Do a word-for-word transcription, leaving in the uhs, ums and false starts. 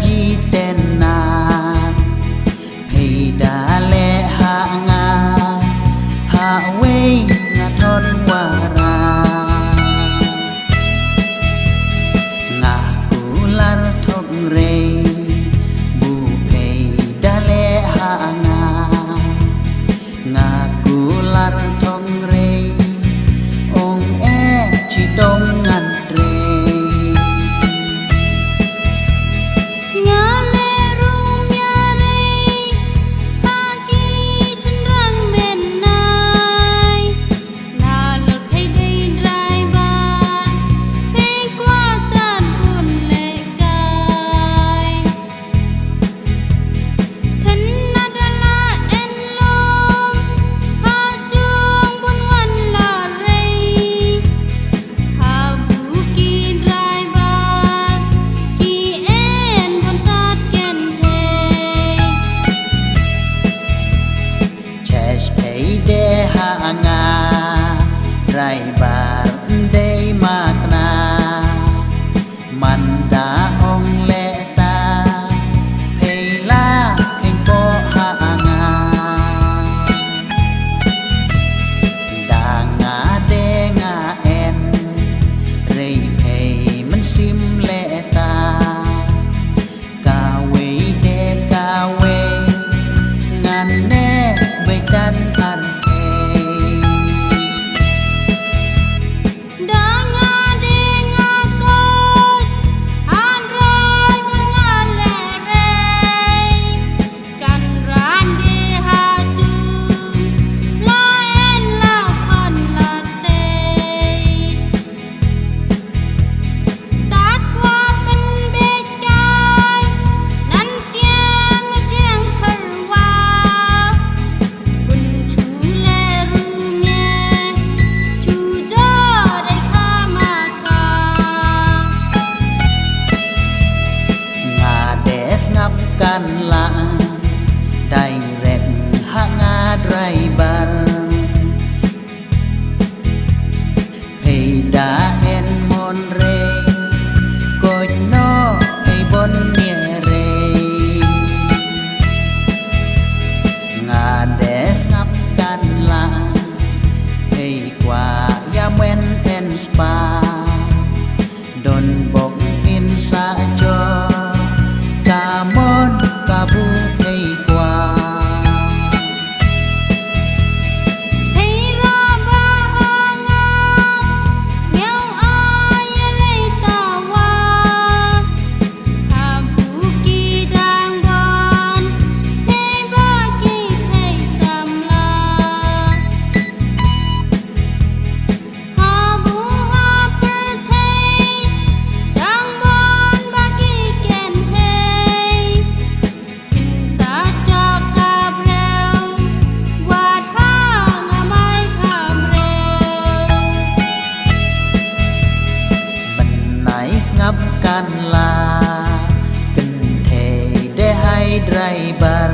jiten nan. Phi da leh ha nga, ha wei nga thon wara. Nga kular thok rei, bu phi da leh ha nga. Nga kular thong rei, ong eh chitong ngan rei. Nga leh rum ya rei, ha ki chynrang menai. Nga lut hei dei driver, phi kwah tan bun leh kai. Tynna da la en lum, ha jong bun wan la rei. Ha bu ki driver, ki en bun tat ken thei. Chest phi de ha nga, driver dei makna. Man da ong leh ta, phi la kheiñ poh ha nga. Da nga de nga en, rei phi mynsiem leh ta. Kawei de kawei, ngan neh beit tan ar phi. Da nga de nga koit, hynrei ba nga leh rei. Kan ran de ha jong, la en la khon la ktei. Tat kwah pynbeit kai, nan tiam siang pyrwa. Bun chu leh rum ye, chu jo dei kha ma kha. Nga de sngap kan la, direct ha nga driver. Phi da en mon rei, koit noh phi bon nie rei. Nga de sngap kan la, phi kwah ya men en spa. Don bok in sa jo, ka mon ka bu phi kwah. Phi ra ba ha nga, sngewbha ai rei ta wa. Ha bu ki dang bun, phi ba ki thei samla. Ha bu ha pyrthei, dang bun ba ki ken thei. Phin sa jok ka briew, wat ha nga mai ka briew. Mynai sngap kan la, kynthei de hai driver.